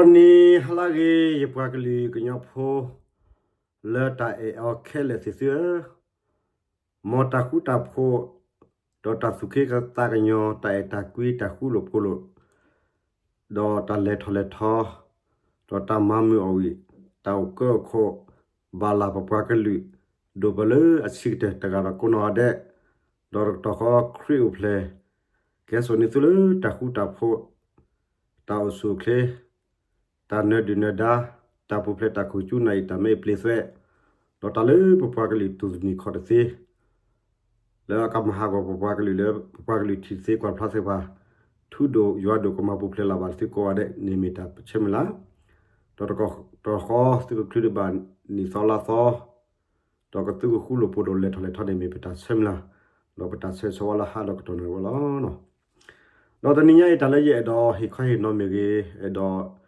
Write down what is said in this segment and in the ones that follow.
တနံၤဟါလၢအဂ့ၤ ယပှၤကလုာ်ကညီဖိ လၢတၢ်အဲၣ်အီၤခဲလၢာ်သ့ၣ်သုဧၢ, မ်တၢ်ဃူတၢ်ဖိး ဒီးတၢ်သူၣ်က့သးကညီၤ တၢ်အဲၣ်တၢ်ကွံ တၢ်ဃူလိာ်ဖိးလိာ် ဒီးတၢ်လဲၤထီၣ်လဲၤထီ, ဒီးတၢ်မၤမုာ်အီၣ်ဝံၣ် တၢ်အိၣ်ကၢအိၣ်ခိး ဘၣ်လၢပပှၤကလုာ် ဒိၣ်ပၢလၢအဆံးကတၢၢ် တဂၤဒီးကိးနီၢ်ဂၤဒဲး, ဒီးတကတီၢ်ဃီခရံာ်အိၣ်ဖျဲၣ် ကဟဲစိာ်န့ၢ်သုလၢတၢ်ဃူတၢ်ဖိး, တၢ်အိၣ်ဆူၣ်အိၣ်ချ့, တၢ်နၢၤဒုၣ်နၢၤဒါ, တၢ်ပူၤဖျဲးတၢ်ခိၣ်ကၠူနၢ်အံၤ တၢ်မ့ၢ်အပျ့ၤသွဲး, ဒီးတၢ်လၢပပှၤကလုာ်တူၢ်တနံၤခီၣ်တသ့ လၢအကမၤဟးဂီၤပပှၤကလုာ်လၢ ပပှၤကလုာ်ထံၣ်သ့ကွၢ်ဖျါသ့ၣ်တဖၣ်, ထူဒိၣ်ယွၤဒိၣ်ကမၤပူၤဖျဲးလၢ်ဘၣ်သုကိးဂၤဒဲးန့ၣ်မ့ၢ်တၢ်ဆၢမုၢ်လၢ်, ဒီးတကတီၢ်ဃီသုကချုးဒံးဘၣ်နံၣ်သီလါသီ, ဒီးကသုကဃူလိာ်ဖိးလိာ်လဲၤထီၣ်လဲၤထီန့ၣ်မ့ၢ်ပတၢ်ဆၢမုၢ်လၢ်, ဒီးပတၢ်ဆၢဂ့ၤဆၢဝါလၢဟါဒီးကတီၢ်နံၤဝဲလီၤ. ဒီးတနံၤညါအံၤတၢ်လၢယအဲၣ်ဒိးဟ့ၣ်ခီဟ့ၣ်နီၤမ့ၢ်ဂ့ၤ, အဲၣ်ဒိး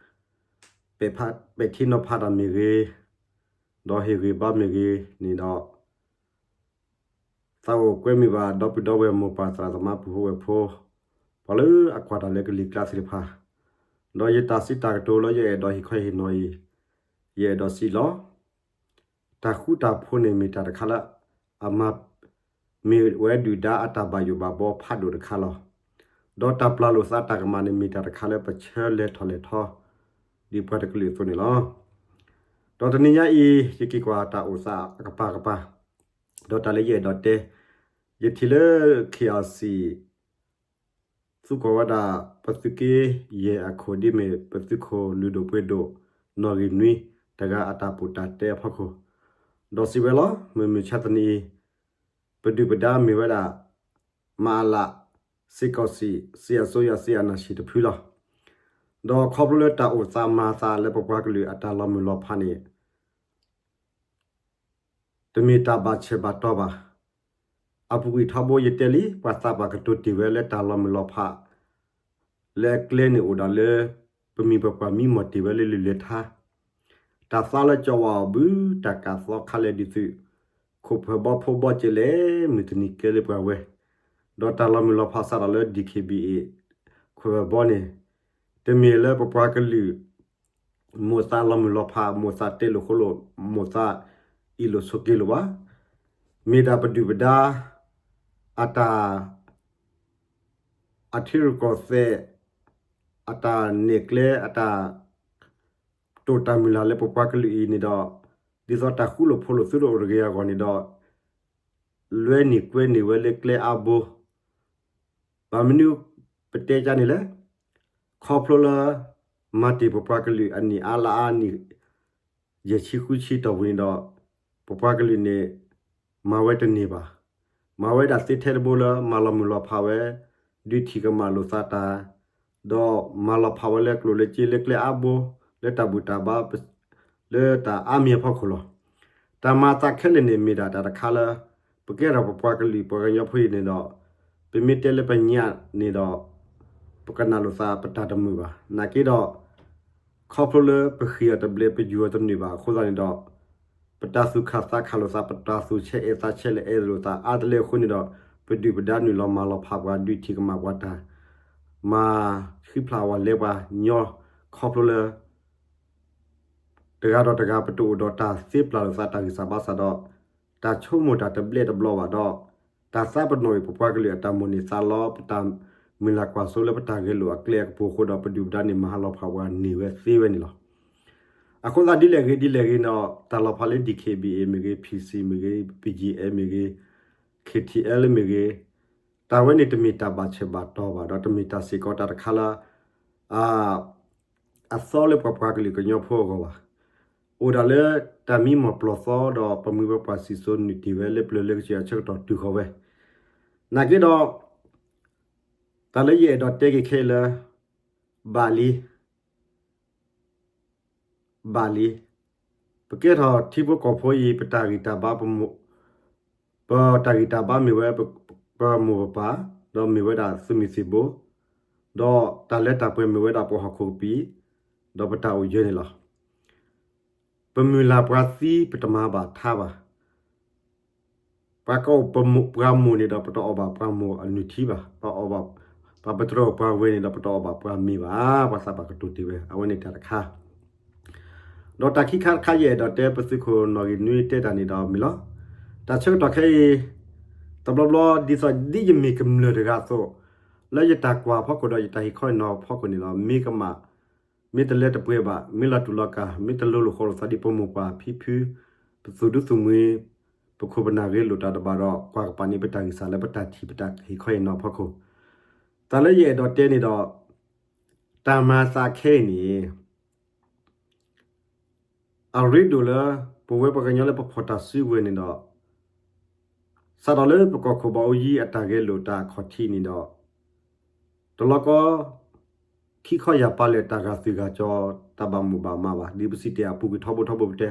ပဲာ်ထံနီၤဖးတၢ်မ့ၢ်ဂ့ၤ, ဒီးဟ့ၣ်ဂံၢ်ဘါမ့ၢ်ဂ့ၤန့ၣ်ဒီး, သးအိၣ်ကွဲမုာ်ဘၣ် ဒီပုၢ်ဒီဝဲၢ်မိၢ်ပၢ်သရၣ်သမါပုၢ်ဖိဝဲၢ်ဖိ, ပှၤလၢအကွၢ်တၢ်လၢကလံၤကျါသ့ၣ်တဖၣ်, ဒီးယတၢ်စံးတၢ်ကတိၤလၢယအဲၣ်ဒိးဟ့ၣ်ခီဟ့ၣ်နီၤအံၤ, ယအဲၣ်ဒိးစံးလီၤ. တၢ်ဃူတၢ်ဖိးန့ၣ်မ့ၢ်တၢ်တခါလၢ အမၤ မ့ၢ်ဝဲဒုၣ်ဒါအတၢ်ဘၣ်ယိၣ်ဘၣ်ဘီဖးဒိၣ်တခါလီၤ. ဒီးတၢ်ပျၢ်လိာ်သးတၢ်ကမၣ်န့ၣ်မ့ၢ်တၢ်တခါလၢပဆၢလဲၤထီၣ်လဲၤထီ ဒ်ပှၤတကလုာ်အသိးန့ၣ်လီၤ. ဒီးတနံၤညါအံၤ ယက့ၤကွၢ်တၢ်အိၣ်သးအကပၤကပၤ, ဒီးတၢ်လၢယအဲၣ်ဒိးတဲ, ယထံၣ်လၢ ခ့ၣ်အီၣ်စံၣ် သူကွၢ်ဝဲဒၣ် ပသုးက့ယဲၢ်အခိၣ်ဒ်မ့ၢ်ပသုးခိၣ်လုၢ်ဒိၣ်ပှ့ၤဒိၣ် နီၣ်ဂံၢ်နွံ တဂၤအတၢ်ပူၣ်တၢ်တဲအဖီခိၣ်, ဒီးစံးဝဲလီၤ မုၢ်မဆါတနံၤအံၤ ပဒုၣ်ပဒါမ့ၢ်ဝဲဒၣ် မအလး စစ်ကောင်စီ စစ်အစိုးရ စစ်အာဏာရှင်တဖုလီၤ. ဒီးခီဖျိလၢတၢ်အိၣ်သးမၤသးလၢပပှၤကလုာ်အတၢ်လီၤမုၢ်လီၤဖးန့ၣ် တမ့ၢ်တၢ်ဘၣ်ဆဲးဘၣ်တီဘၣ်. အပူၤကွံာ်ထီဘိယတဲလံ ပှၤသးပှၢ်ကတိၤတ့ၢ်ဝဲလၢတၢ်လီၤမုၢ်လီၤဖး လၢအကျဲန့ၣ်အိၣ်ဒၣ်လၢ ပမိၢ်ပပၢ်မံမီၢ်တ့ၢ်ဝဲလၢလုၢ်လၢထါ, တၢ်သးလၢကၠီဝါအီၤဘု တၢ်ကးသီခါလဲၣ်ဒ်သုး ခိၣ်ဖၢၣ်ဘီဖိဘီကဲလဲၣ် မုၢ်တနံၤကဲလၢပှၤဝဲ, ဒီးတၢ်လီၤမုၢ်လီၤဖးစးထီၣ်လၢ ဒီးခ့ၣ်ဘံၣ်အ့ၣ် ခိၣ်ဖၢၣ်ဘီန့ၣ် တမ့ၢ်လၢပပှၤကလုာ် မိၢ်သးလီၤမုၢ်လီၤဖး မိၢ်သးတဲလိာ်ဃိလိာ် မိၢ်သးအ့ၣ်လိာ်ဆိးက့လိာ်ဘၣ်. မ့ၢ်ဒၣ်ပဒုၣ်ပဒါ အတၢ် အထံရူၢ်ကီၢ်သဲး အတၢ်နဲၣ်ကျဲ အတၢ်တိာ်တၢ်မုၢ်လၢ်လၢပပှၤကလုာ်အံၤန့ၣ်ဒီး ဒ်သိးတၢ်ဃူလိာ်ဖိးလိာ်သုတအိၣ်တဂ့ၤအဂီၢ်န့ၣ်ဒီး လွဲန့ၢ်ကွဲန့ၢ်ဝဲလၢကျဲအါဘိ ဘၣ်မနုၤပတဲကါန့ၣ်လဲၣ်, ခီဖျိလၢ မၤတ့ၢ်ပပှၤကလုာ်အနံၣ်အါလါအါနံၣ် ယဲၢ်ဆံဃုဆံတီၢ်ပူၤန့ၣ်ဒီး ပပှၤကလုာ်န့ၣ် မၤဝဲတန့ၢ်ဘၣ်. မၤဝဲဒၣ်သ့ထဲတဘိလၢ မၤလီၤမုၢ်လီၤဖးဝဲ ဒုးထံၣ်ကမၣ်လိာ်သးတၢ် ဒီးမၤလီၤဖးဝဲလၢကျိၣ်လၢစ့လၢကျဲအါဘိ လၢတၢ်ဘူၣ်တၢ်ဘါ လၢတၢ်အါမံၤအဖီခိၣ်လီၤ. တၢ်မၤသးခဲလၢာ်န့ၣ် မ့ၢ်ဒၣ်တၢ်တခါလၢ ပကဲထီၣ်ပပှၤကလုာ်ပှၤကညီဖိအံၤန့ၣ်ဒီး ပမ့ၢ်တဲလၢပညါန့ၣ်ဒီး ပကနၣ်လိာ်သးပတၢ်တမုာ်ဘၣ်. နာ်က့ဒီး ခီဖျိလၢပဃ့ၢ်အီၤတဘျဲး ပယူၤအီၤတနုာ်ဘၣ်အဃိသတးန့ၣ်ဒီး ပတၢ်သူၣ်ခၣ်သးခၣ်လိာ်သး ပတၢ်သူၣ်ဆဲးအဲၣ်သးဆဲးလၢအဲၣ်လိာ်သးအါတလၢအဃိန့ၣ်ဒီး ပဒုၣ်ပဒါနုာ်လီၤမၤလီၤဖးပှၤ ဒုးထံၣ်ကမၣ်ပှၤတၢ် မၤဃံဖျါဝဲလဲၤပှၤညီ ခီဖျိလၢ တဂၤဒီးတဂၤ ပတအိၣ်ဒီးတၢ်သ့ပျၢ်လိာ်သးတၢ်ဂံၢ်စၢ်ဘါစၢ်ဒီး တၢ်ဆိကမိၣ်တၢ်တဘျဲးတဘျီဘၣ်ဒီး တၢ်သးပနီၣ်အံၤ ပပှၤကလုာ်အတၢ်မိၣ်န့ၢ်သးလီ ပတၢ်မုၢ်လၢ်ကွၢ်စိလၢပတၢ်ဂဲၤလိာ်အကျဲအကပူၤအဃိဒီး ပဒုၣ်ပဒါန့ၣ် မၤဟးလီၤဖးပှၤန့ၢ်ဝဲသ့ဝဲန့ၣ်လီၤ. အဃိသတးဒ်လဲၣ်ဂ့ၤဒ်လဲၣ်ဂ့ၤဒီး တၢ်လီၤဖးလၢ ဒီးခ့ၣ်ဘံၣ်အ့ၣ် မ့ၢ်ဂ့ၤ, ဖံၣ်စံၣ် မ့ၢ်ဂ့ၤ, ဘံၣ်ယံၣ်အဲၣ် မ့ၢ်ဂ့ၤ, ခ့ၣ်ထံၣ်အဲၣ် မ့ၢ်ဂ့ၤ, တၢ်ဝဲန့ၣ်တမ့ၢ်တၢ်ဘၣ်ဆဲးဘၣ်တီဘၣ်ဒီး တမ့ၢ်တၢ်စ့ၢ်ကီးတၢ်တခါလၢ အသီလၢပပှၤကလုာ်ကညီဖိအဂီၢ်ဘၣ်. အိၣ်ဒၣ်လၢတၢ်မံမီၢ်ပျီၢ်သီဒီး ပမိၢ်ပပၢ်စံၣ်စိၤနုာ်တ့ၢ်ဝဲလၢပျၢၤလၢကစၢၢ်အဆၢကတီၢ်တုၤဃီၤဝဲ. နာ်က့ဒီး တၢ်လၢယအဲၣ်ဒိးတဲက့ၤခဲအံၤလၢ ဘၣ်လံ ဘၣ်လံ. ပကဲထီၣ်ထံဖိကီၢ်ဖိအံၤ ပတၢ်ဂံၢ်တၢ်ဘါ ပမိၢ် ပတၢ်ဂံၢ်တၢ်ဘါမ့ၢ်ဝဲ ပမိၢ်ပပၢ် ဒီးမ့ၢ်ဝဲဒၣ်သုးမုၢ်သံၣ်ဘိ ဒီးတၢ်လၢတၢ်ပှဲၤမ့ၢ်ဝဲဒၣ်ပဟီၣ်ခိၣ်ကပံာ် ဒီးပတၢ်အိၣ်ယၢၤန့ၣ်လီၤ. ပမုၢ်လၢ်ပှၤသံ ပတမၤဘၣ်ထါဘၣ်. ပှၤကအိၣ်ပှၤမိၢ်န့ၣ်ဒီး ပတအီၣ်ဘၣ်ပှၤမိၢ်အနုၢ်ထံဘၣ်, ပအီၣ်ဘၣ် ပှၤပတြၢၤပှၤဝဲန့ၣ်ဒီး ပတအီၣ်ဘၣ်ပှၤမ့ၢ်ဘၣ်, ပှၤသးဘၣ်ကတိၤတ့ၢ်ဝဲ အဝဲန့ၣ်တၢ်တခါ ဒီးတၢ်ခံခါတခါ ယအဲၣ်ဒိးတဲပသုးခိၣ်နီၣ်ဂံၢ်နွံတဲတၢ်န့ၣ်ဒီးမ့ၢ်လီၤ. တၢ်ဆၢကတီၢ်ခဲအံၤ တဘျီဘျီ ဒ်သိးဒ်ယမ့ၢ်ကမျၢၢ်တဂၤအသိး, လၢယတၢ်ကွၢ်ဖီခိၣ်ဒီးယတၢ်ဟ့ၣ်ခီဟ့ၣ်နီၤဖီခိၣ်န့ၣ်ဒီး မ့ၢ်ကမၣ်, မ့ၢ်တလၢတပှဲၤဘၣ်, မ့ၢ်လီၤတူာ်လီၤကာ်, မ့ၢ်တလိၤလိာ်ဃီလိာ်သးဒ်ပမိၢ်ပှၢ်ဖံဖု, ပသူၣ်ဒူသူၣ်မှံၤ, ပခိၣ်ပနၢ်ဂ့ၤလိာ်တၢ်တဘၣ်ဒီး ကွၢ်ကပၤန့ၣ်ပတၢ်ဂံၢ်စၢ်လၢပတၢ်ထံၣ်ပတၢ်ဟ့ၣ်ခီဟ့ၣ်နီၤဖီခိၣ်, တၢ်လၢယအဲၣ်ဒိးတဲန့ၣ်ဒီး တၢ်မၤသးခဲအံၤန့ၣ် အရ့ဒိၣ်လၢ ပဝဲပှၤကညီလၢပဖီၣ်တၢ်စုကဝဲၤန့ၣ်ဒီး စးထီၣ်လၢပကီၢ်ခိၣ်ဘၣ်အူယံအတၢ်ဂဲၤလိာ်တၢ်အခီၣ်ထံးန့ၣ်ဒီး တလီၤကီ ခံခီယၢ်ပၤလၢာ်တၢ်ဂာ်သွံၣ်ဂာ်စီၤ တၢ်ဘၣ်မိၣ်ဘၣ်မးဘၣ် ဒ်ပစံးတ့ၢ်အပူၤကွံာ်ထီဘိထီဘိပတဲ,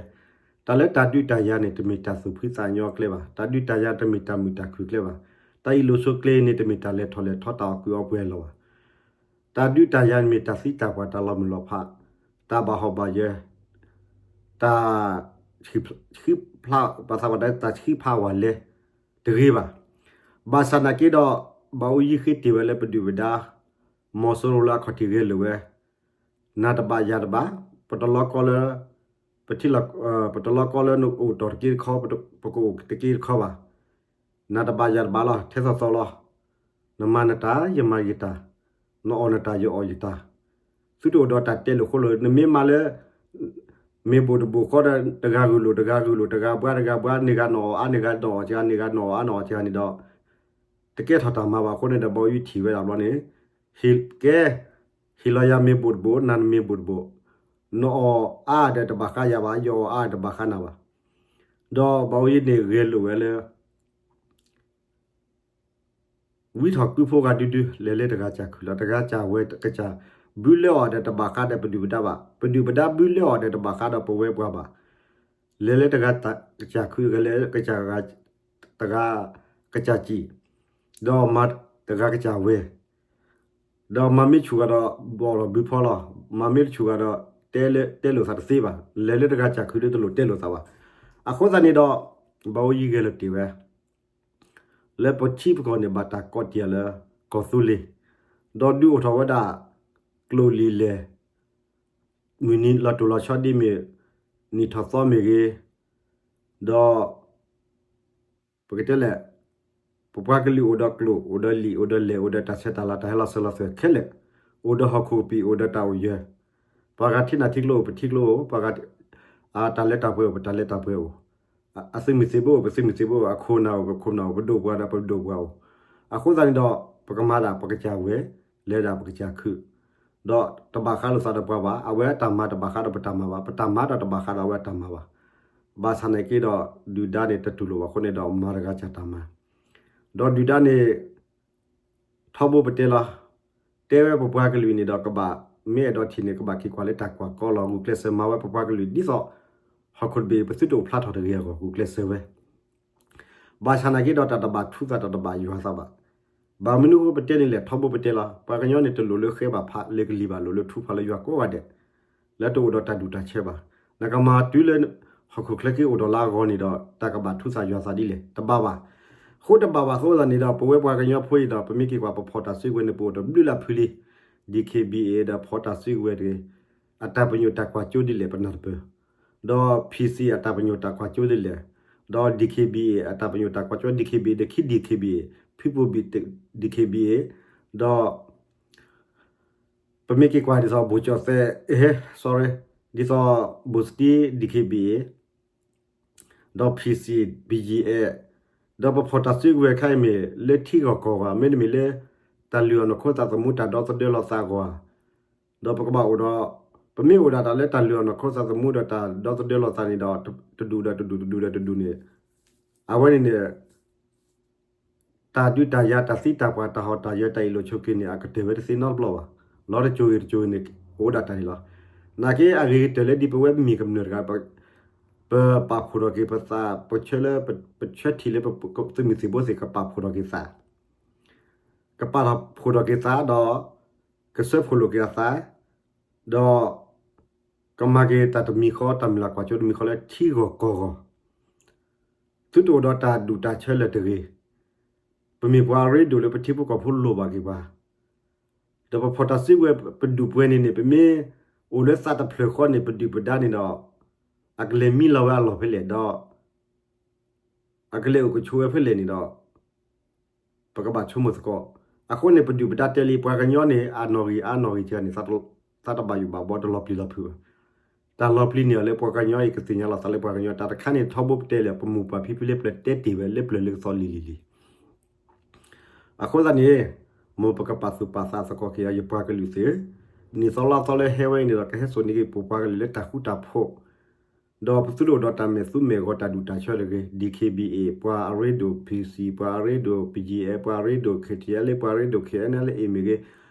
တၢ်လၢတၢ်ဒုးတၢ်ယၤန့ၣ် တမ့ၢ်တၢ်သူၣ်ဖှံသးညီကျဲဘၣ်, တၢ်ဒုးတၢ်ယၤတမ့ၢ်တၢ်မုာ်တၢ်ခုၣ်ကျဲဘၣ်, တၢ်အ့ၣ်လိာ်ဆိးကျဲန့ၣ် တမ့ၢ်တၢ်လဲၤထီၣ်လဲၤထီတၢ်အီၣ်ကုးအီပှဲၤလီၤဘၣ်. တၢ်ဒုးတၢ်ယၤန့ၣ်မ့ၢ်တၢ်သံတၢ်ပှၢ်တၢ်လီၤမုၢ်လီၤဖး, တၢ်ဘၣ်ဟီၣ်ဘၣ်ယၢၤ, တၢ် ဆှံဖျါ ပှၤသးပှၢ်တဲတၢ်ဆှံဖးဝဲလဲၤတဂ့ၤဘၣ်. ဘၣ်ဆၣ်နာ်က့ဒီး ဘၣ်အူယံဃ့တ့ၢ်ဝဲလၢပဒုၣ်ပဒါ မီၤစိရိၤလၢအခီၣ်ထံးဂဲၤလိာ်ဝဲ, နၤတဘၣ်ယၤတဘၣ်, ပတလီၤကီလၢ ပထံလီၤ ပတလီၤကီလၢနအိၣ်တီၢ်တက့တခီ ပကအိၣ်တက့တခီဘၣ်. နၤတဘၣ်ယၤတဘၣ်လီၤ ထဲသိးသိးလီၤ. နမၤနတၢ် ယမၤယတၢ်, နအီၣ်နတၢ် ယအီၣ်ယတၢ်, သုတအိၣ်ဒီးတၢ်တဲလိာ်ဃိလိာ် နမ့ၢ်မၤလၢ မ့ၢ်ဘိၣ်တဘိၣ်ဃီဒီး တဂၤဂုာ်လိာ် တဂၤဂုာ်လိာ် တဂၤဘှါ တဂၤဘှါ န့ၢ်ဂၤနအီၣ်အါ န့ၢ်ဂၤနအီၣ်အါ နအီၣ်အါ န့ၢ်ဂၤန့ၣ်ဒီး တကဲထီၣ်တၢ်မၤဘၣ်အဃိန့ၣ်ဒီး ဘၣ်အူယံထံၣ်ဝဲဒၣ်ဘျီန့ၣ် ဟ့ၣ်ကဲ ဟ့ၣ်လီၤယၤမ့ၢ်ဘိၣ်တဘိၣ် နၤနမ့ၢ်ဘိၣ်တဘိၣ်, နအီၣ်အါဒီးတဘၣ်ဃးယၤဘၣ် ယအီၣ်အါဒီးတဘၣ်ဃးနၤဘၣ်. ဒီးဘၣ်အူယံန့ၣ်ဂဲၤလိာ်ဝဲလၢ ဝံထီၣ်ကုဖိဂၤဒုဒု လဲၤလၢတဂၤစၢ်ခုၣ်လီၤ တဂၤစၢ်ဝဲကစၢ် ဘုလၢအီၤဒီးတဘၣ်ဃးဒီးပဒုၣ်ပဒါဘၣ် ပဒုၣ်ပဒါဘုလၢအီၤဒီးတဘၣ်ဃးဒီးပဝဲပှၤဘၣ်. လဲၤလၢတဂၤကစၢ်ခုၣ် လဲၤလၢကစၢ်ဂၤ တဂၤကစၢ်စံၣ်, ဒီးမၤတဂၤကစၢ်ဝဲ ဒီးမၤမ့ၢ်ဆူၣ်ဂၤဒီး ဘီၣ်လီၤဘုဖီလီၤ, မၤမ့ၢ်တဆူၣ်ဂၤဒီး တဲလိာ်သးတသ့ဘၣ်, လဲၤလၢတဂၤစၢ်ခုၣ်ဒီးတလိၣ်တဲလိာ်သးဘၣ်. အဃိသတးန့ၣ်ဒီး ဘၣ်အူယံဂဲၤလိာ်တ့ၢ်ဝဲ လၢပထံပကီၢ်န့ၣ် ဘၣ်တၢ်ကိးတံၢ်လၢ ကီၢ်သူလ့ၤ, ဒီးဒုးအိၣ်ထီၣ်ဝဲဒၣ် ကျိာ်လံာ်လဲၢ် မုၢ်နံၤလီၤတိၢ်လီၤဆီဒ်မ့ၢ် နံၣ်ထီၣ်သီမ့ၢ်ဂ့ၤ, ဒီး ပကတဲလဲၣ်, ပပှၤကလုာ်အိၣ်ဒီးကျိာ် အိၣ်ဒီးလံာ် အိၣ်ဒီးလဲၢ် အိၣ်ဒီးတၢ်ဆဲးတၢ်လၤ တၢ်ဟဲလီၤစၢၤလီၤသွဲၣ်ခဲလၢာ်, အိၣ်ဒီးဟီၣ်ခိၣ်ကပံာ် အိၣ်ဒီးတၢ်အိၣ်ယၢၤ, ပှၤဂၤထံၣ်နၤထံၣ်ကျိအိၣ် ပထံကျိအိၣ်, ပှၤဂၤ တၢ်လၢတၢ်ပှဲၤအိၣ် ပတၢ်လၢတၢ်ပှဲၤအိၣ်, အသုးမုၢ်သံၣ်ဘိအိၣ် ပသုးမုၢ်သံၣ်ဘိအိၣ်, အခိၣ်နၢ်အိၣ် ပခိၣ်နၢ်အိၣ်, ပဒိၣ်ပှၤဒီးပဒိၣ်ပှၤအိၣ်, အဃိသတးန့ၣ်ဒီး ပကမၤဒၣ်ပကစၢ်ဝဲၤ လဲၤဒၣ်ပကစၢ်ခုၣ်, ဒီးတဘၣ်ဃးလိာ်သးဒီးပှၤဘၣ်, အဝဲအတၢ်မၤတဘၣ်ဃးဒီးပတၢ်မၤဘၣ်, ပတၢ်မၤဒီးတဘၣ်ဃးဒီးအဝဲအတၢ်မၤဘၣ်. ဘၣ်ဆၣ်နာ်က့ဒီး ဒုၣ်ဒါန့ၣ်တတူၢ်လိာ်ဘၣ်အဃိန့ၣ်ဒီး မၤတဂၤစၢ်တၢ်မၤ, ဒီးဒုၣ်ဒါန့ၣ် ထီဘိပတဲလီၤ, တဲဝဲပပှၤကလုာ်န့ၣ်ဒီးကဘၣ် မ့ၢ်အဲၣ်ဒိးထံၣ်န့ၣ် ကဘၣ်က့ၤကွၢ်လၢတၢ်ကွၢ်ကီလီၤ ဂုာ်ကျဲးစၢးမၤဝဲပပှၤကလုာ် ဒ်သိး ဟီၣ်ခိၣ်တဘ့ၣ် ပသုတအိၣ်ဖျါထီၣ်တဂ့ၤအဂီၢ် ဂုာ်ကျဲးစၢးဝဲ ဘၣ်ဆၣ်နာ်က့ဒီးတၢ်တဘၣ်ထူသးတၢ်တဘၣ်ယွၤသးဘၣ်. ဘၣ်မနုၤအဃိပတဲန့ၣ်လဲၣ် ထီဘိပတဲလီၤ, ပှၤကညီန့ၣ်တလိၣ်လၢဃဲဘၣ်ဖးလၢကလံၤဘၣ် လိၣ်လၢထူဖးလၢယွၤကိးဂၤဒဲး, လၢတအိၣ်ဒီးတၢ်ဒူၣ်တၢ်ဆၢဘၣ်. နကမၤတုၤလၢ ဟီၣ်ခိၣ်ချၢက့အိၣ်ဒီးလၢအဂီၢ်န့ၣ်ဒီး တၢ်ကဘၣ်ထူသးယွၤသးဒ်လဲၣ် တဘၣ်ဘၣ်. အဃိတဘၣ်ဘၣ်အဃိသတးန့ၣ်ဒီး ပဝဲပှၤကညီဖိအံၤဒီး ပမ့ၢ်က့ၤကွၢ်ပဖီၣ်တၢ်စုကဝဲၤန့ၣ် ပအိၣ်ဒီးဘျုးလၢဖုလံ DKBA ဒီးဖီၣ်တၢ်စုကဝဲၤတဂ့ၤ, အတၢ်ပညိၣ်တၢ်ကွၢ်ကၠိဒ်လဲၣ်ပနၢ်တပၢၢ်, ဒီး PC အတၢ်ပညိၣ်တၢ်ကွၢ်ကၠိဒ်လဲၣ်, ဒီး DKBA အတၢ်ပညိၣ်တၢ်ကွၢ်ကၠိ DKBA ဒီးခံ DKBA, People Be-, DKBA, ဒီး ပမ့ၢ်က့ၤကွၢ်ဒ်သိး ဘိၣ်ကၠီၣ်သဲး sorry, ဒ်သိး ဘိၣ်စတံ DKBA, ဒီး PC, BGF, ဒီးပဖီၣ်တၢ်စုကဝဲၤခဲအံၤမ့ၢ်လၢထံဂီၢ်ကီၢ်ဂီၢ် မ့တမ့ၢ်လၢ တၢ်လုၢ်အီၣ်နီၢ်ခိသးသမူတၢ်ဒီသဒၢလီၤသးအဂီၢ်ဧါ, ဒီးပကဘၣ်အိၣ်ဒီး ပမ့ၢ်အိၣ်ဒၣ်တၢ်လၢတၢ်လုၢ်အီၣ်နီၢ်ခိသးသမူဒီးတၢ်ဒီသဒၢလီၤသးန့ၣ်ဒီး တဒူၣ်ဒီးတဒူၣ် တဒူၣ်ဒီးတဒူၣ်န့ၣ် အဝဲန့ၣ်န့ၣ် တၢ်ဒုးတၢ်ယၤ တၢ်သံတၢ်ပှၢ် တၢ်ဟီၣ်တၢ်ယၢၤ တၢ်အ့ၣ်လိာ်ဆိးက့န့ၣ် အကတၢၢ်ဝဲတသ့နီတဘျီဘၣ်. လီၤတကၠိဂ့ၤတကၠိဂ့ၤန့ၣ် အိၣ်ဒၣ်တၢ်န့ၣ်လီၤ. နာ်က့အဂ့ၤကတၢၢ်လၢဒ်ပဝဲမ့ၢ်ကမျၢၢ်တဂၤ ပပာ်ဖှိၣ်ထီၣ်က့ၤပသး ပဆၢလၢ ပဆၢထံၣ်လၢပသုးမုၢ်သံၣ်ဘိသ့ၣ် ကပာ်ဖှိၣ်ထီၣ်က့ၤသး ကပာ်ဖှိၣ်ထီၣ်က့ၤသးဒီး ကစၢဖှိၣ်လိာ်က့ၤအသး ဒီး ကမၤက့ၤတၢ်တမံၤဃီ တၢ်မုၢ်လၢ်ကွၢ်စိတမံၤဃီလၢထံဂီၢ်ကီၢ်ဂီၢ် သုတအိၣ်ဒီးတၢ်ဒူၣ်တၢ်ဆၢလၢၤတဂ့ၤ. ပမ့ၢ်ပှၤအရ့ဒိၣ်လၢပထံဖိကီၢ်ဖိလိၣ်ဘၣ်က့ၤပှၤ, ဒီးပဖီၣ်တၢ်စုကဝဲၤပဒုၣ်ပှဲၤန့ၣ်န့ၣ် ပမ့ၢ်အိၣ်လၢသးတဖျၢၣ်ဃီန့ၣ် ပဒုၣ်ပဒါန့ၣ်ဒီး အကလဲၤမံလီၤဝဲအလီၢ်ဖဲလဲၣ်ဒီး အကလဲၤအိၣ်ကဆိးဝဲဖဲလဲၣ်န့ၣ်ဒီး ပကဘၣ်ဆိကမိၣ်သကိး. အဃိန့ၣ် ပဒုၣ်ပဒါတဲလံ ပှၤကညီန့ၣ် အနီၣ်ဂံၢ်အါနီၣ်ဂံၢ်ထံန့ၣ် သးတဘၣ်ယိၣ်ဘၣ်ဘီ တလီၤပျံၤလီၤဖုးဘၣ်. တၢ်လီၤပျံၤန့ၣ်အီၤလၢပှၤကညီအံၤ ကသ့ၣ်ညါလီၤသးလၢပှၤကညီ တၢ်တခါန့ၣ် ထီဘိပတဲလၢ ပမိၢ်ပၢ်ဖံဖုလၢပျၢၤတဲတ့ၢ်ဝဲလၢပျၢၤလၢကသီလံၤလံၤလံၤ အဃိသတးန့ၣ် မ်ပကပာ်သူၣ်ပာ်သးသကိးက့ၤ ယပှၤကလုာ်သ့ၣ်ဧၢ, နံၣ်သီလါသီလၢဟဲဝဲအံၤန့ၣ်ဒီး ကဟဲစိာ်န့ၢ်က့ၤပပှၤကလုာ်လၢတၢ်ဃူတၢ်ဖိး, ဒီးပသုတအိၣ်ဒီးတၢ်မဲာ်သူမဲာ်ဂီၤတၢ်ဒူၣ်တၢ်ဆၢတဂ့ၤ, D K B A ပှၤအရ့ဒိၣ် P C ပှၤအရ့ဒိၣ် P G F ပှၤအရ့ဒိၣ် K T L ပှၤအရ့ဒိၣ် K N L A မ့ၢ်ဂ့ၤ,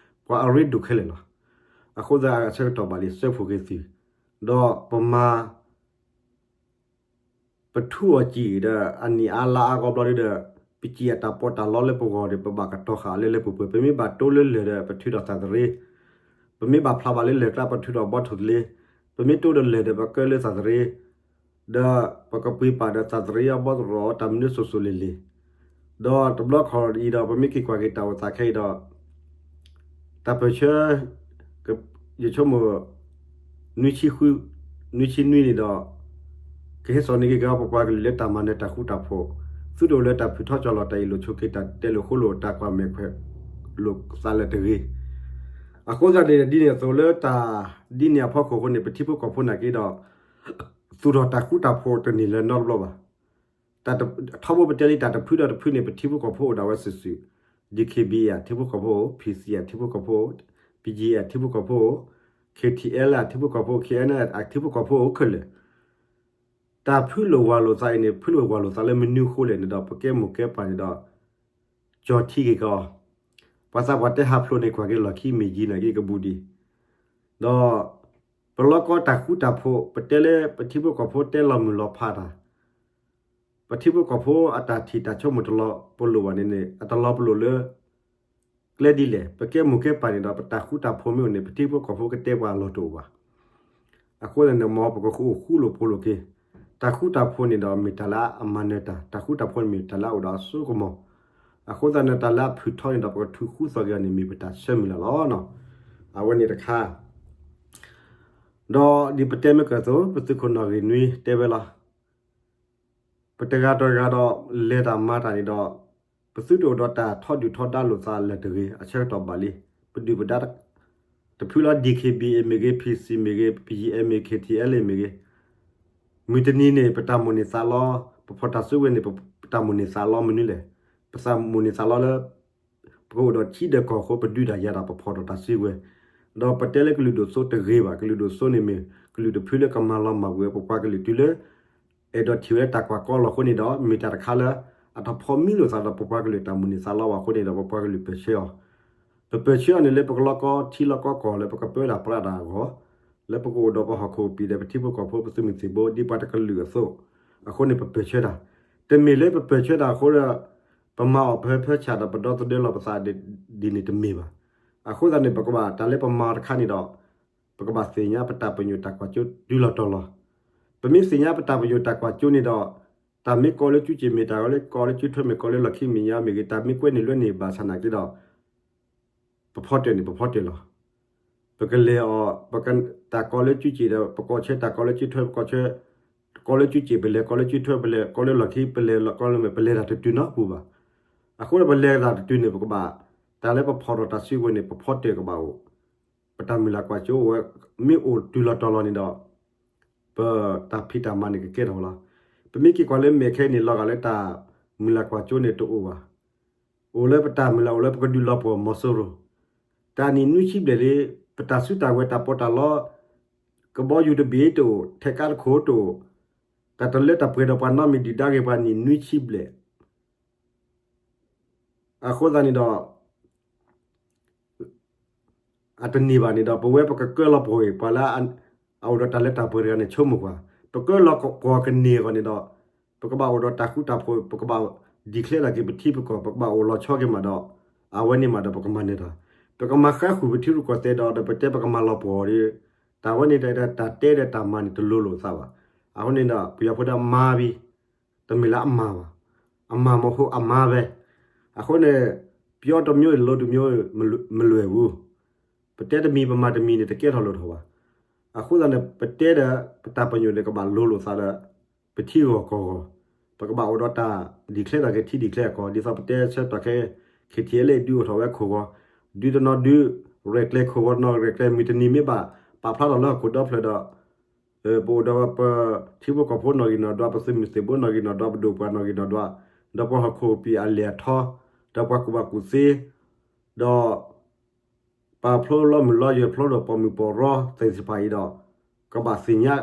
ပှၤအရ့ဒိၣ်ခဲလၢာ်လီၤ. အဃိသတးအဆၢကတီၢ်ဘၣ်လံ စၢဖှိၣ်က့ၤသုး, ဒီးပမၤ ပထူအီၤစံာ်ဒီး အနံၣ်အါလါအါဂီၤဘျီဒီး ပစံာ်အတၢ်ပီးတၢ်လီလၢပဂီၢ်ဒီး ပဘၣ်ကတီၤဃာ်လၢလၢပှဲၤပှဲၤ, ပမ့ၢ်ဘၣ်တိလၢလၢၢ်ဒီး ပထုးထီၣ်သးသရ့, ပမ့ၢ်ဘၣ်ဖျါဘၣ်လၢလၢၢ်ကျါ ပထုးထီၣ်ဘီထိၣ်သလ့, ပမ့ၢ်တိဒီးလၢၢ်ဒီး ပကၢလၢသးသရ့, ဒီးပကပှ့ၤပာ်ဒီးသးသရ့အဘီသရိာ် တၢ်မနုၤစိၤစိၤလ့ၤလ့ၤ, ဒီးတဘျီခီၣ်အံၤဒီး ပမ့ၢ်က့ၤကွၢ်က့ၤတၢ်အိၣ်သးခဲအံၤဒီး တၢ်ပၢၢ်ဆၢ ယဆိကမိၣ် နွံဆံဃု နွံဆံနွံန့ၣ်ဒီး ကဟဲစိာ်န့ၢ်က့ၤက့ၤပပှၤကလုာ်လၢတၢ်မၤနၢၤတၢ်ဃူတၢ်ဖိး, သုတအိၣ်လၢတၢ်ဖုးထီၣ်ကၠီလီၤ တၢ်အ့ၣ်လိာ်ဆိးက့ၤ တၢ်တဲလိာ်ဃိလိာ် တၢ်ကွၢ်မဲာ်ခွဲးလိာ်သးလၢာ်တဂ့ၤ. အဃိသတးန့ၣ် ဒ်န့ၣ်အသိးလၢတၢ်ဒ်န့ၣ်အဖီခိၣ်အဃိန့ၣ် ပထံဖိကီၢ်ဖိနာ်က့ဒီး သူၣ်ထီၣ်တၢ်ဃူတၢ်ဖိးတန့ၢ်လၢၤနီတဘျီဘၣ်. တၢ်ထီဘိပတဲလံတၢ်တဖုဒီးတဖုန့ၣ် ပထံဖိကီၢ်ဖိအိၣ်ဒၣ်ဝဲစုာ်စုာ်, D K B A အထံဖိကီၢ်ဖိအိၣ်, P C အထံဖိကီၢ်ဖိအိၣ်, P G A အထံဖိကီၢ်ဖိအိၣ်, K T L အထံဖိကီၢ်ဖိအိၣ်, K N L အထံဖိကီၢ်ဖိအိၣ်ခဲလၢာ်. တၢ်ဖုးလိာ်ဝၤလိာ်သးအံၤန့ၣ် ဖုးလိာ်ဝၤလိာ်သးလၢမနုၤအဃိလဲၣ်န့ၣ်ဒီး ပကဲမိၢ်ကဲပၢ်န့ၣ်ဒီး ကၠီၤထံက့ၤကီး, ပှၤသးပှၢ်တဲဟးဖျိးန့ၣ် ကွၢ်က့ၤလီၢ်ခံမ့ၢ်ယံၤနာ်က့ကဘူးဒံး, ဒီး ပလီၢ်ကီတၢ်ဃူတၢ်ဖိး ပတဲလၢပထံဖိကီၢ်ဖိတဲလီၤမုၢ်လီၤဖးတၢ်, ပထံဖိကီၢ်ဖိအတၢ်ထံၣ်တၢ်ဆိကမိၣ်တလီၤပလိာ်ဘၣ်န့ၣ်န့ၣ် အတလီၤပလိာ်လၢ ကျဲဒ်လဲၣ် ပကဲမိၢ်ကဲပၢ်န့ၣ်ဒီး ပတၢ်ဃူတၢ်ဖိးမ့ၢ်အိၣ်န့ၣ် ပထံဖိကီၢ်ဖိကတဲပှၤအလီၢ်တအိၣ်ဘၣ်. အဃိန့ၣ်န့ၣ် မ်ပကအိၣ်ဃူလိာ်ဖိးလိာ်က့ၤ, တၢ်ဃူတၢ်ဖိးန့ၣ်ဒီးမ့ၢ်တၢ်လၢအမၤနၢၤတၢ်, တၢ်ဃူတၢ်ဖိးန့ၣ်မ့ၢ်တၢ်လၢအအိၣ်ဒီးအစိကမီၤ, အဃိသတးန့ၣ် တၢ်လၢအဖုးထီန့ၣ်ဒီး ပကထုးဃူသီၣ်က့ၤအီၤန့ၣ် မ့ၢ်ပတၢ်ဆၢမုၢ်လၢ်လီၤ. အဝဲန့ၣ်တခါ ဒီးဒ်ပတဲမ့ၢ်ကၢၢ်အသိး ပသုးခိၣ်နီၣ်ဂံၢ်နွံတဲဝဲလီၤ. ပတဂၤတဂၤဒီး လဲၤတၢ်မၤတၢ်န့ၣ်ဒီး ပသုတအိၣ်ဒီးတၢ်ထီဒုၣ်ထီဒါလိာ်သးလၢာ်တဂ့ၤ အဆၢကတီၢ်ဘၣ်လံ. ပဒုၣ်ပဒါတဖုလီၤ D K B A မ့ၢ်ဂ့ၤ P C မ့ၢ်ဂ့ၤ P G M မ့ၢ် K T L A မ့ၢ်ဂ့ၤ မုၢ်တနံၤန့ၣ် ပတၢ်မိၣ်န့ၢ်သးလီ, ပဖီၣ်တၢ်စုကဝဲၤန့ၣ် ပတၢ်မိၣ်န့ၢ်သးလီမနုၤလဲၣ်. ပသးမိၣ်န့ၢ်သးလီလၢ ပကအိၣ်ဒီးထံဒီးကီၢ်အဃိ ပဒုးတၢ်ယၤတၢ် ပဖီၣ်ထီၣ်တၢ်စုကဝဲၤ, ဒီးပတဲလၢကလုာ်ဒိၣ်စိတဂ့ၤဘၣ်. ကလုာ်ဒိၣ်စိန့ၣ်မ့ၢ် ကလုာ်တဖုလၢကမၤလီၤမၢ်ကွံာ်ဝဲ ပပှၤကလုာ်တုၤလၢ အဲၣ်ဒိးထံၣ်ဝဲလၢတၢ်ကွၢ်ကီလီၤအဃိန့ၣ်ဒီး မ့ၢ်တၢ်တခါလၢ အတဖီမံလိာ်သးဒီး ပပှၤကလုာ်တၢ်မိၣ်န့ၢ်သးလီဘၣ်အဃိန့ၣ်ဒီး ပပှၤကလုာ်ပၢၢ်ဆၢအီၤ ပပၢၢ်ဆၢအီၤန့ၣ်လၢပကလီၢ်ကီထံလီၢ်ကီကီၢ်လၢပကပၢဝဲဒၣ်ပြးတၢ်အဂီၢ်, လၢပကအိၣ်ဒီးပဟီၣ်ခိၣ်ကပံာ်ဒီး ပထံဖိကီၢ်ဖိ ပသုးမုၢ်သံၣ်ဘိ ဒ်ပှၤတကလုာ်အသိး, အဃိန့ၣ် ပပၢၢ်ဆၢတၢ်, တမ့ၢ်လၢပပၢၢ်ဆၢတၢ်အဃိဒီး ပမၤအီၣ်ပဟၢဖၢဆၣ်ဒီး ပဒီသဒၢလီၤပသးဒ်န့ၣ်တမ့ၢ်ဘၣ်. အဃိသတးန့ၣ် ပကဘၣ်တၢ်လၢပမၤတခါန့ၣ်ဒီး ပကဘၣ်သ့ၣ်ညါပတၢ်ပညိၣ်တၢ်ကွၢ်စိတုၤလီၤတီၤလီၤ. ပမ့ၢ်သ့ၣ်ညါပတၢ်ပညိၣ်တၢ်ကွၢ်စိန့ၣ်ဒီး တၢ်မ့ၢ်ကီလၢကၠူကၠ့ၣ် မ့ၢ်တၢ်ဂီၤလၢ ကီလၢကၠူထွဲ မ့ၢ်ကီလၢလီၢ်ခံမဲာ်ညါမ့ၢ်ဂ့ၤ တၢ်မ့ၢ်ကွဲန့ၢ်လွဲန့ၢ်ဘၣ်ဆၣ်နာ်က့ဒီး ပဖီတၢၢ်န့ၣ် ပဖီတၢၢ်လီၤ. ပကလဲၤအီၤ ပက တၢ်ကီလၢကၠူကၠ့ၣ်ဒီး ပကီဆၢတၢ်ကီလၢကၠူထွဲ ပကီဆၢ, ကီလၢကၠူကၠ့ၣ် ပလဲၤ ကီလၢကၠူထွဲ ပလဲၤ ကီလၢလီၢ်ခံ ပလဲၤ ကီလၢမဲာ် ပလဲၤတၢ်တတုၤနီတပူၤဘၣ်. အဃိဒီးပလဲၤတၢ်တတုၤန့ၣ် ပကဘၣ် တၢ်လၢပဖီၣ်ထီၣ်တၢ်စုကဝဲၤန့ၣ် ပဖီတၢၢ်ကဘၣ်အိၣ်, ပတၢ်မုၢ်လၢ်ကွၢ်စိအိၣ်ဝဲ မ့ၢ်အိၣ်တုၤလီၤတီၤလီၤန့ၣ်ဒီး ပတၢ်ဖံးတၢ်မၤန့ၣ်ကကဲထီၣ်ဝဲလီၤ. ပမ့ၢ်က့ၤကွၢ်လၢမဲာ်ခဲအံၤန့ၣ် လီၤဂာ်လၢတၢ်မုၢ်လၢ်ကွၢ်စိန့ၣ်တအိၣ်ဘၣ်. အိၣ်လၢပတၢ်မုၢ်လၢ် အိၣ်လၢပကဒုးလီၤပှီၢ်မီၤစိရိၤ, တၢ်နံၣ်နွံဆံဘျဲၣ်လံ, ပတၢ်စုတၢ်ဝဲၤ တၢ်ပီးတၢ်လီ ကဘီယူၤတဘ့ၣ်တအိၣ်, ထဲးကါတခိၣ်တအိၣ်, တၢ်တလၢတၢ်ပှဲၤဒီးပှၤနီတမံၤ ဒုၣ်ဒါဂ့ၤပှၤနံၣ်နွံဆံဘျဲၣ် အဃိသတးန့ၣ်ဒီး အတန့ၢ်ဘၣ်န့ၣ်ဒီး ပဝဲပကကၢလီၤပှီၢ်အံၤ ပှၤလၢအအိၣ်ဒီးတၢ်လၢတၢ်ပှဲၤတဂၤန့ၣ် ဆိကမိၣ်ကွၢ်, ပကၢလီၤပှီၢ်ကန့ၢ်အဂီၢ်န့ၣ်ဒီး ပကဘၣ်အိၣ်ဒီးတၢ်ဃူတၢ်ဖိး, ပကဘၣ် declare တၢ်က့ၤပထံပကီၢ်, ပကဘၣ်အိၣ်လီၤဆီက့ၤမးဒီး အဝဲန့ၣ်မးဒီးပကမၤနၢၤတၢ်, ပကမၤဃါဃုာ်ပထံရူၢ်ကီၢ်သဲးဒီး ဒီးပတဲပကမၤလီၤပှီၢ်ဒီး တၢ်ဝဲန့ၣ်ဒီး တၢ်တဲဒီးတၢ်မၤန့ၣ်တလိၤလိာ်သးဘၣ်. အဃိန့ၣ်ဒီး ပယီၤဖိဒီးမၤဝံၤ တမ့ၢ်လၢအမၤဘၣ်, အမၤမဟိအမၤဝဲ. အဃိန့ၣ် ပြောတမျိုး လုပ်တမျိုး မလွယ်ဘူး. ပတဲတမံၤပမၤတမံၤန့ၣ် တကဲထီၣ်လိၣ်ထီၣ်ဘၣ်. အဃိသတးန့ၣ် ပတဲဒီး ပတၢ်ပညိၣ်န့ၣ် ကဘၣ်လိၤလိာ်သးဒီး ပထံဂီၢ်ကီၢ်ဂီၢ်, ပကဘၣ်အိၣ်ဒီးတၢ် declare ထီၣ်က့ၤထံ declare အကီၢ်, ဒ်သိးပတဲဆၢကတီၢ်ခဲ ခံထံၣ်အဲလဲၣ် ဒုးအိၣ်ထီၣ်ဝဲခိၣ်ဂီၤ, ဒုးတနီၤဒုး ရဲၣ်ကျဲၤခိၣ်ဂီၤတနီၤ ရဲၣ်ကျဲၤမုၢ်တနံၤမ့ၢ်ဘၣ် ပာ်ဖျါထီၣ်လၢဟီၣ်ခိၣ်ဒီဖျၢၣ်ဒီး ပအိၣ်ဒီးပထံဖိကီၢ်ဖိနီၣ်ဂံၢ်နီၣ်ဒွး, ပသုးမုၢ်သံၣ်ဘိနီၣ်ဂံၢ်နီၣ်ဒွး, ပဒိၣ်ပှၤနီၣ်ဂံၢ်နီၣ်ဒွး, ဒီးပှၤဟီၣ်ခိၣ်ကပံာ်အလဲၢ်အထီ, ဒီးပှၤကူၣ်ဘၣ်ကူၣ်သ့, ဒီး ပာ်ဖျိလီမုၢ်လီယဲၢ်ဖျိဒီးပိာ်မုၣ်ပိာ်ရီသ့ၣ်တဖၣ်အံၤဒီး ကဘၣ်သ့ၣ်ညါ,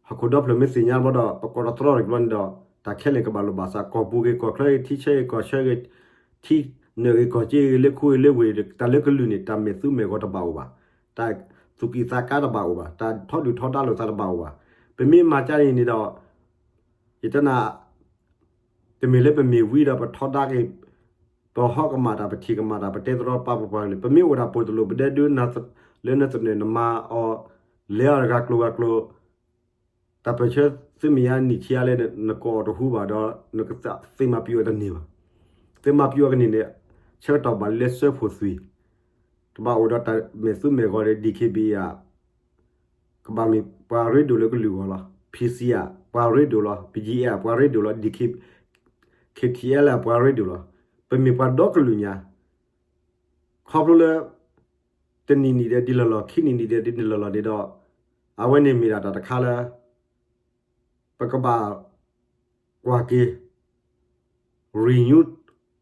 ဟီၣ်ခိၣ်ဒီဖျၢၣ်မ့ၢ်သ့ၣ်ညါဘျီဒီး ပကိးထီၣ်သရီတကဘျီန့ၣ်ဒီး တၢ်ခဲလၢာ်ကဘၣ်လိာ်ဘၣ်စး ကီၢ်ပူၤဂ့ၤ ကီၢ်ချၢဂ့ၤ ထံဆၢဂ့ၤ ကီၢ်ဆၢဂ့ၤ, ထံနၢၣ်ဂ့ၤ ကီၢ်စ့ဂ့ၤ လၢခူဂ့ၤလၢဝ့ၢ်ဂ့ၤ တၢ်လၢကလုာ်န့ၣ် တၢ်မဲာ်သူမဲာ်ဂီၤတဘၣ်အိၣ်ဘၣ်, တၢ်သူၣ်ကံၢ်သးကါတဘၣ်အိၣ်ဘၣ်, တၢ်ထီဒုၣ်ထီဒါလိာ်သးတဘၣ်အိၣ်ဘၣ်. ပမ့ၢ်မၤကါအံၤန့ၣ်ဒီး ယတဲနၤ တမ့ၢ်လၢပမ့ၢ်ဝံဒီးပထီဒါက့ၤ ပဟီကမၣ်တၢ် ပထံၣ်ကမၣ်တၢ် ပတဲသရီပာ်ပပှၤကလုာ် ပမ့ၢ်အိၣ်ဒၣ်ပိၢ်တလိၣ် ပဒဲဒု လၢနသနၢၣ်နမၤအီၤ လဲၤအီၤတဂၤကျိၤဂၤကျိၤ တၢ်ပၢၢ်ဆၢသုးမုၢ်ယါနံၣ်ဆံအါလဲၣ် နကိးအီၤတဟူဘၣ်ဒီး နကသ့မၤပျံၤအီၤတန့ၢ်ဘၣ်. သ့မၤပျံၤအီၤကန့ၢ်န့ၣ် ဆၢကတီၢ်ဘၣ်လၢစၢဖှိၣ်သွံၣ် ကဘၣ်အိၣ်ဒီးတၢ်မဲာ်သူမဲာ်ဂီၤဒီး DKBA ကဘၣ်မ့ၢ်ပှၤရ့ဒိၣ်လၢကလုာ်ဂီၢ်လီၤ. PC အပှၤရ့ဒိၣ်လီၤ. BGF အပှၤရ့ဒိၣ်လီၤ. DK KTLA အပှၤရ့ဒိၣ်လီၤ. ပမ့ၢ်ပှၤဒီကလုာ်ညါ ခီဖျိလၢ တနံၣ်နံၣ်ဒီးဒ်လီၢ်လီၢ် ခံနံၣ်နံၣ်ဒီးဒ်လီၢ်လီၢ်န့ၣ်ဒီး အဝဲန့ၣ်မ့ၢ်ဒၣ်တၢ်တခါလၢ ပကဘၣ်ကွၢ်က့ၤ renew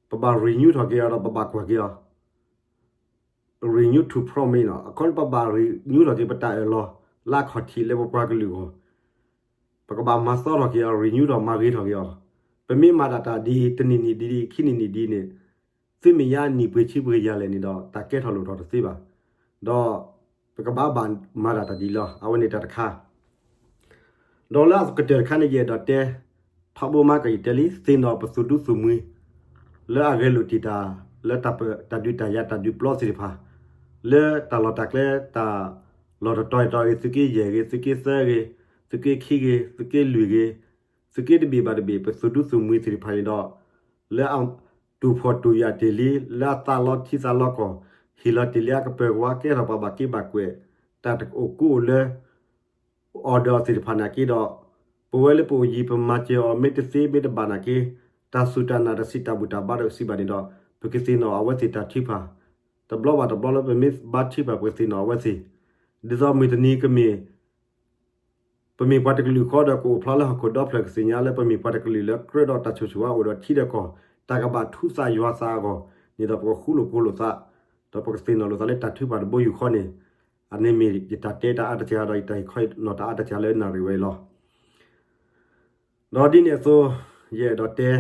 ပဘၣ် renew ထီၣ်က့ၤအီၤဒီး ပဘၣ်ကွၢ်က့ၤအီၤ renew to promise နီၤ အခီပညီပဘၣ် renew ထီၣ်က့ၤ ပတၢ်အၢၣ်လီၤလၢအခီၣ်ထံးလၢပပှၤကလုာ်အဂီၢ် ပကဘၣ်မၤသီထီၣ်က့ၤအီၤ renew ထီၣ်မၤဂ့ၤထီၣ်က့ၤအီၤလီၤ. ပမ့ၢ်မၤတၢ်တၢ်ဒ်အံၤ တနံၣ်နံၣ်ဒ်အံၤ ခံနံၣ်နံၣ်ဒ်အံၤန့ၣ် သုးမ့ၢ်ယါနံၣ်ပှ့ၤဆံပှ့ၤယၤလဲၣ်န့ၣ်ဒီး တၢ်ကဲထီၣ်လိၣ်ထီၣ်တသ့ဘၣ်. ဒီးပကဘၣ်ဘၣ်မၤတၢ်တၢ်ဒ်အံၤလီၤ. အဝဲန့ၣ်တၢ်တခါ ဒီးလၢအကတၢၢ်တခါန့ၣ် ယအဲၣ်ဒိးတဲ ထီဘိမးကယတဲလံ သ့ၣ်နီၣ်ပသုးဒူသုးမှံ လၢအဂဲၤလိာ်တံၢ်တၢ် လၢတၢ်ဒုးတၢ်ယၤတၢ်ဒုးပျီသ့ၣ်တဖၣ် လၢတၢ်လီၢ်တၢ်ကျဲ တၢ်လီၢ်တတီၤတတီၤဂ့ၤ သုးက့ယဲၢ်ဂ့ၤ သုးက့သၢဂ့ၤ သုးက့ခံဂ့ၤ သုးက့လွံၢ်ဂ့ၤ သုးက့တဘ့ၣ်ဘၣ်တဘ့ၣ် ပသုးဒူသုးမှံသ့ၣ်တဖၣ်န့ၣ်ဒီး လၢအတူၢ်ဖှီၣ်တူၢ်ယာ်တ့ၢ်လံ လၢအသးလီထံသးလီကီၢ် ဟ့ၣ်လီၤတ့ၢ်လံအကပၢၤကဝါ ကဲထီၣ်ပှၤဘၣ်က့ဘၣ်ကွဲး တၢ်တအိၣ်ကူအိၣ်လၢ order သ့ၣ်တဖၣ်နာ်က့ဒီး ပဝဲလၢပအိၣ်ယံၤပမၤစၢၤအီၤ မ့ၢ်တသ့မ့ၢ်တဘၣ်နာ်က့ တၢ်စူၢ်တၢ်နာ်တစံးတၢ်ဘူၣ်တၢ်ဘါတစံးဘၣ်န့ၣ်ဒီး ပကသ့ၣ်နီၣ်အဝဲသ့ၣ်တၢ်ထုကဖၣ် တဘျီဘၣ်တဘျီလၢပမ့ၢ်ဘါထုကဖၣ် ပကသ့ၣ်နီၣ်အဝဲသ့ၣ် ဒ်သိးမုၢ်တနံၤကမ့ၢ် ပမ့ၢ်ပှၤတကလုာ်ဃီဒီး ကအိၣ်ဖျါလၢဟီၣ်ခိၣ်ဒီဖျၢၣ် ကသ့ၣ်ညါလၢပမ့ၢ်ပှၤတကလုာ်လၢကြၢးဒီးတၢ်ဆိၣ်ဆိၣ်ဝါအိၣ်ဒီးထံဒီးကီၢ် တၢ်ကဘၣ်ထူသးယွၤသးအဂီၢ်န့ၣ်ဒီး ပကဃူလိာ်ဖိးလိာ်သး ဒီးပကသ့ၣ်နီၣ်လိာ်သးလၢတၢ်ထုကဖၣ်တဘိယူၢ်ဃီန့ၣ် အန့ၣ်မ့ၢ်ယတၢ်တဲတၢ်အါတက့ၢ်ဒီး ယတၢ်ဟ့ၣ်ခီဟ့ၣ်နီၤတၢ်အါတက့ၢ်လၢနၣ်ရံၣ်ဝဲအံၤလီၤ. ဒီးဒ်န့ၣ်အသိး ယအဲၣ်ဒိးတဲ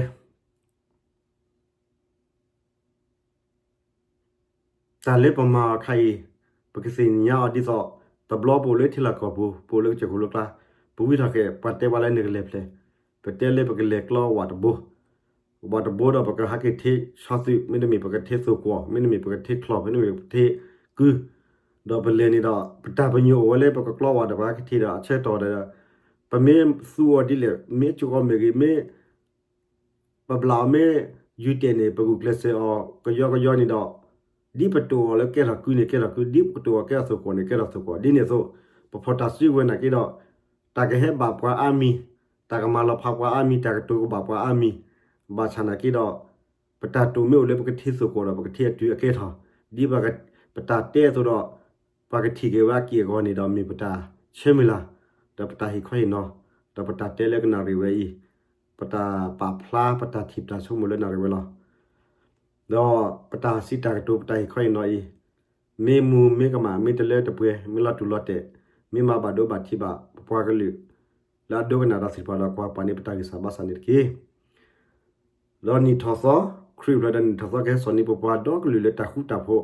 တၢ်လၢပမၤအခါအံၤ ပကသ့ၣ်ညါအီၤဒ်သိး တဘျီပအိၣ်လၢထံလီၢ်ကီၢ်ပူၤ ပအိၣ်လၢကစၢၢ်ခိၣ်လၢကျါ ပဝံထီၣ်ဃဲၤ ပှၤတဲပှၤလၢနကလဲၤဖျဲၣ် ပတဲလၢပကလဲၤကျီဝးတဘိ ဝးတဘိဒီးပကဟးက့ၤထ့ဆီသုး မ့တမ့ၢ်ပကထ့သိၣ်ကွီၢ် မ့တမ့ၢ်ပကထ့ချီၣ် မ့တမ့ၢ်ပကထ့ကု ဒီးပလဲၤန့ၣ်ဒီး ပတၢ်ပညိၣ်အိၣ်ဝဲလၢပကကျီဝးဒီးပဟးက့ၤထ့ဒီးအဆၢကတီၢ်ဒီး ပမ့ၢ်သူအီၤဒ်လဲၣ် မ့ၢ်ကီမ့ၢ်ဂ့ၤ မ့ၢ် ပဘျးအီၤမ့ၢ် ယူၤတဲာ်န့ၣ် ပဂုာ်ကျဲးစၢးအီၤ ကယီကယီန့ၣ်ဒီး ဒ်ပတိၣ်အီၤလၢကဲထီၣ်ကုန့ၣ် ကဲထီၣ်ကု ဒ်ပကတိၣ်အီၤကဲထီၣ်သိၣ်ကွီၢ်န့ၣ် ကဲထီၣ်သိၣ်ကွီၢ် ဒ်န့ၣ်အသိး ပဖီၣ်တၢ်စုကဝဲၤနာ်က့ဒီး တၢ်ကဟဲဘၣ်ပှၤအါမံၤ တၢ်ကမၤလီၤဖးပှၤအါမံၤ တၢ်ကတိၤကဘၣ်ပှၤအါမံၤ ဘၣ်ဆၣ်နာ်က့ဒီး ပတၢ်တိၣ်မ့ၢ်အိၣ်လၢပကထ့သိၣ်ကွီၢ်ဒီး ပကထ့အတုၤအကဲထီၣ် ဒ်ပ ပတၢ်တဲအသိးဒီး ပှၤကထံၣ်က့ၤဝဲအက့ၢ်အဂီၤန့ၣ်ဒီး မ့ၢ်ပတၢ်ဆၢမုၢ်လၢ် ဒီးပတၢ်ဟ့ၣ်ခီဟ့ၣ်နီၤ ဒီးပတၢ်တဲလၢကနၣ်ရံၣ်ဝဲအံၤ ပတၢ်ပာ်ဖျါ ပတၢ်ထံၣ်ပတၢ်ဆိကမိၣ်လၢနၣ်ရံၣ်ဝဲလီၤ. ဒီးပတၢ်စံးတၢ်ကတိၤ ပတၢ်ဟ့ၣ်ခီဟ့ၣ်နီၤအံၤ မ့ၢ်မူမ့ၢ်ကမၣ် မ့ၢ်တလၢတပှဲၤ မ့ၢ်လီၤတူၢ်လီၤတဲာ် မ့ၢ်မၤဘၣ်ဒိဘၣ်ထံးဘၣ် ပပှၤကလုာ် လၢအဒိကနၣ်တၢ်သ့ၣ်တဖၣ်ဒီး ကွၢ်ပာ်န့ၢ်ပတၢ်ဂံၢ်စၢ်ဘါစၢ်န့ၣ်တက့ၢ်. ဒီးနံၣ်ထီၣ်သီ ခရံာ်အိၣ်ဖျဲၣ်ဒီးနံၣ်ထီၣ်သီ ကဟဲစိာ်န့ၢ်ပပှၤဒီကလုာ်လၢတၢ်ဃူတၢ်ဖိး,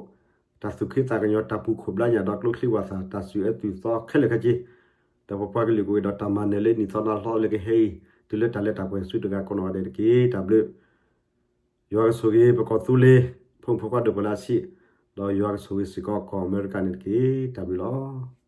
တၢ်သူၣ်ခ့သးကညီၤ, တၢ်ပူၤခိၣ်ဘျါညၣ်ဒီးကျိချံဝၣ်သၣ်, တၢ်စူၢ်အၢသုးသီခဲလၢာ်ခဲဆ့, ဒီးပပှၤကလုာ်ကအိၣ်ဒီးတၢ်မၤနၢၤလၢနံၣ်သီနၤလီၤလၢကဟဲအံၤ တုၤလၢတၢ်လၢတၢ်ပှဲၤဆူတဂၤကိးနီၢ်ဂၤဒဲးတက့ၢ်. တၢ်ဘျုး ယွၤကဆိၣ်ဂ့ၤပကီၢ်သူလ့ၤ ဖိမုၣ်ဖိခွါဒိၣ်ပှၤလၢအဆံး, ဒီးယွၤကဆိၣ်ဂ့ၤစ့ၢ်ကီးကီၢ်အမဲရကၤန့ၣ်တက့ၢ်. တၢ်ဘျုးလီၤ.